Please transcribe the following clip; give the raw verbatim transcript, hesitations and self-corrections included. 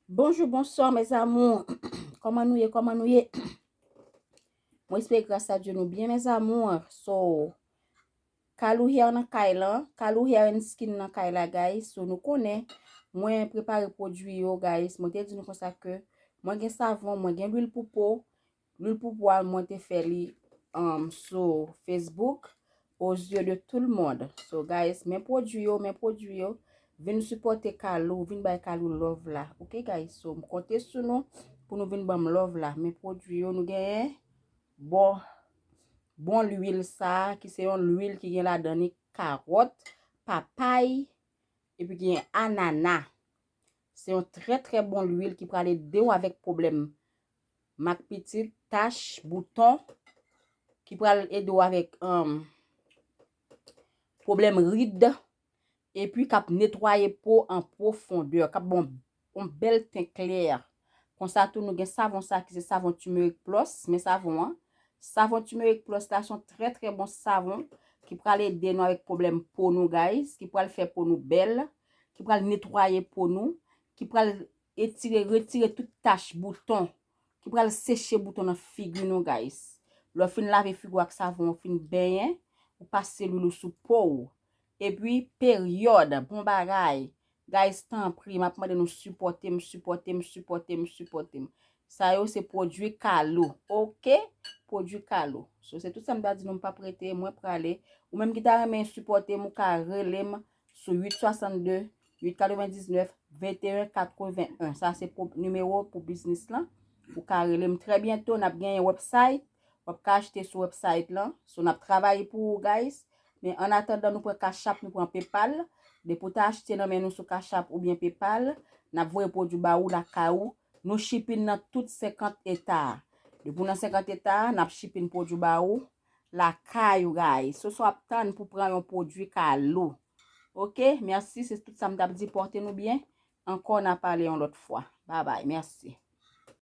Bonjou, bonswa, mes amours. Kòman nou ye? Kòman nou ye? Mwen espere gras a Dye nou byen, mes amours. So, Kalou Hair nan kay la, Kalou Hair and Skin nan kay la, guys. So, nou konnen, mwen prepare pwodui yo, guys. Mwen te di nou konsa ke mwen gen savon, mwen gen lwil pou po. Lwil pou po a, mwen te fè li um, sou Facebook, aux yeux de tout le monde. So, guys, men pwodui yo, men pwodui yo. Vin sipòte Kalou, vin bay Kalou love la. Ok, guys? So, m konte sou nou pou nou vin ban m love la. Men pwodui yo, nou genyen bon, bon lwil sa, ki se yon lwil ki gen ladan li kawòt, papay, epi ki gen anana. Se yon trè, trè bon lwil ki pral ede w avèk pwoblèm mak pitit, tach, bouton, ki pral ede w avèk um, pwoblèm rid, epi k ap netwaye po an pwofondè, k ap bon, yon bèl ten klè. Konsa tou, nou gen savon sa ki se savon turmeric plus, men savon an. Savon turmeric plus la se yon trè, trè bon savon ki pral ede nou avèk pwoblèm po nou, guys, ki pral fè po nou bèl, ki pral netwaye po nou, ki pral etire, retire tout tach bouton, ki pral seche bouton nan figi nou, guys. Lè w fin lave figi w ak savon, w fin benyen, ou pase lwil ou sou po w. Epi, peryòd, bon bagay. Guys, tanpri, m ap mande nou sipòte m, sipòte m, sipòte m, sipòte m. Sa yo se pwodui Kalou, ok? Pwodui Kalou. So, se tout sa m ta di nou, m p ap rete, mwen prale. Ou menm ki ta renmen sipòte m, ou ka rele m sou uit swasannde, uit katrevendiznèf, venteyen katrevenyen. Sa se pou, nimewo pou biznis lan. Ou ka rele m trè byento, n ap genyen website. W ap ka achte sou website lan. So, n ap travay pou ou, guys. Men an atandan, nou pran Cash App, nou pran PayPal. Depi w ta achte nan men nou sou Cash App oubyen PayPal, n ap voye pwodui ba ou lakay ou. Nou shipping nan tout senkant eta. Depi w nan senkant eta, n ap shipping pwodui ba ou lakay ou, guys. So, so w ap tann pou pran yon pwodui Kalou. Ok, mèsi, se tout sa m t ap di, pòte nou byen. Ankò, n a pale yon lòt fwa. Babay, mèsi.